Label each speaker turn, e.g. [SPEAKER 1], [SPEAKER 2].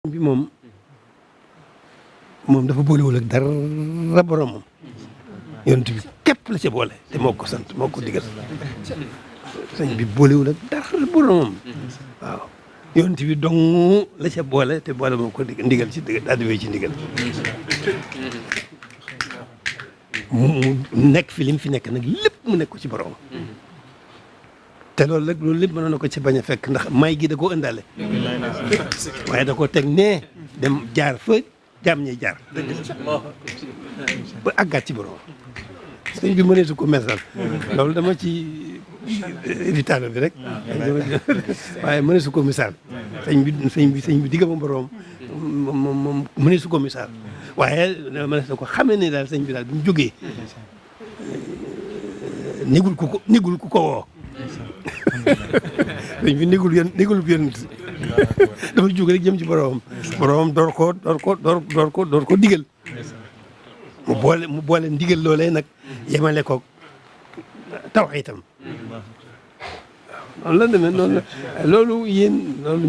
[SPEAKER 1] bi moom dafa boolewul ak dara boromam yonent bi képp la ca boole te moo ko sant moo ko digal sëñ bi boolewul ak dara boromam waaw yonent bi dong la ca boole te boole moo ko ndigal ci digal daal ci ndigal mu nekk fi lim fi nekk nag lépp mu nekk ko ci borom te loolu lépp mënoon na ko ci bañ a fekk ndax may gi da koo ëndaale waaye da koo teg nee dem jaar fa jaam ñi jaar ba àggaat ci borom sëñ bi mëneesu ko mesal loolu dama ci irritable bi rek waaye mëneesu ko misaal sëñ bi digga ma borom moom mëneesu ko misaal waaye mënees na ko xamee ne daal sëñ bi daal bi mu jógee négul ku ko woo sëñ bi négul yonent dafa jóg rek jëm ci boromam door ko digal mu boole ndigal loolee nag yemale ko taw itam waaw noonu la demee noonu la loolu